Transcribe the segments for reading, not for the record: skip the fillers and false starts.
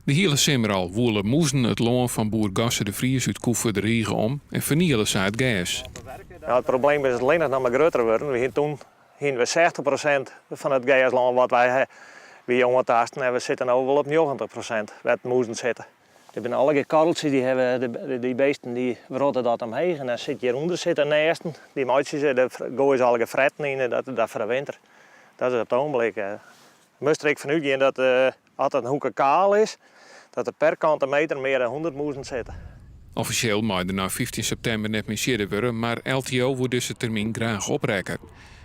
De hiele simmer al woele mûzen it lân fan boer Gosse de Vries út Kûfurderrige om en ferniele sa it gers. It probleem is allinnich noch mar grutter wurden. We hiene toen hiene we 60% fan it gerslân wat wy ha wie oantaasten en we sitte no wol op 90% wêr't mûzen sitte. Der binne allegear korreltsjes, dy hawwe dy beesten dy wrotte dat omheech en dan sit hjirûnder sitte nêsten, dy meitsje se, dêr goaie se allegear fretten yn dat dat foar de winter. Dat is op it ogenblik. Moatst der ek fan útgean dat as it in hoeke kaal is, dat der per kante meter mear dan 100 mûzen sitte. Offisjeel mei der nei 15 septimber net mear siedde wurde, mar LTO woe dizze termyn graach oprekke.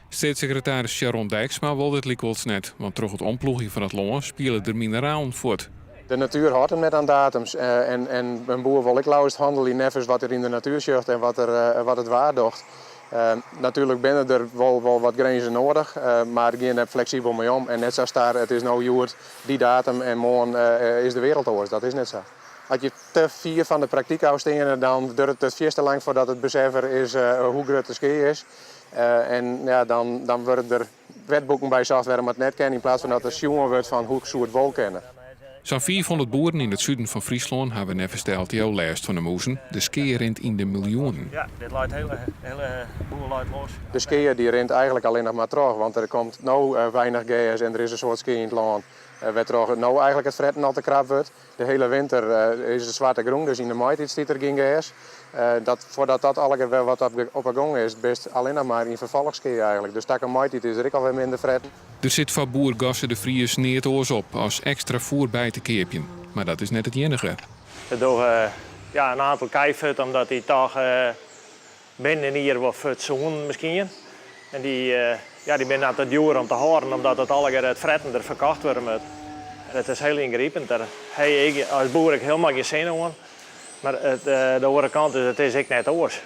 Steatssekretaris Sharon Dijksma wol dit lykwols net, want troch it omploegjen fan it lân spiele der mineralen fuort. De natuer hâldt him net oan datums en in boer wol ek leafst hannelje neffens wat er yn de natuer sjocht en wat, er, wat it waar docht. Natuerlik binne der wol, wol wat grinzen nedich, mar gean der fleksibel mei om en net sa star, it is no hjoed dy datum en moarn is de wereld oars. Dat is net sa. As je te fier fan de praktyk ôfsteane, dan duorret it fierste lang foardat it besef der is hoe grut de skea is. En ja, dan, dan wurde der wetboeken by socht wêrom it net kin, yn plaats fan dat der sjoen wurdt fan hoe soe it wol kinne. Sa'n 500 boeren yn it suden fan Fryslân hawwe neffens de LTO lêst fan de mûzen. De skea rint yn de miljoenen. Ja, dit leit hele, hele boel leit los. De skea dy rint eigentlik allinnich mar troch, want der komt no weinich gers en der is in soad skea yn it lân, wêrtroch no eigentlik it fretten al te krap wurdt. De hiele winter is it swarte grûn, dus yn de maitiid stiet der gjin gers. Dat, foardat dat allegear wer wat op 'e gong is, bist allinnich mar yn ferfolchskea eigentlik. Dus takom maitiid is der ek alwer minder fretten. Der sit foar boer Gosse de Vries neat oars op as ekstra foer by te keapjen. Mar dat is net it iennige. We dogge ja, in oantal kij fuort omdat dy toch binnen in jier wol fuort soenen miskien. En dy, ja, dy binne te djoer om te hâlden omdat it allegear it fretten der ferkocht wurde moat. It is hiel yngripend. Dêr ha ik as boer ek hielendal gjin sin oan. Mar it, de oare kant is, it is ek net oars.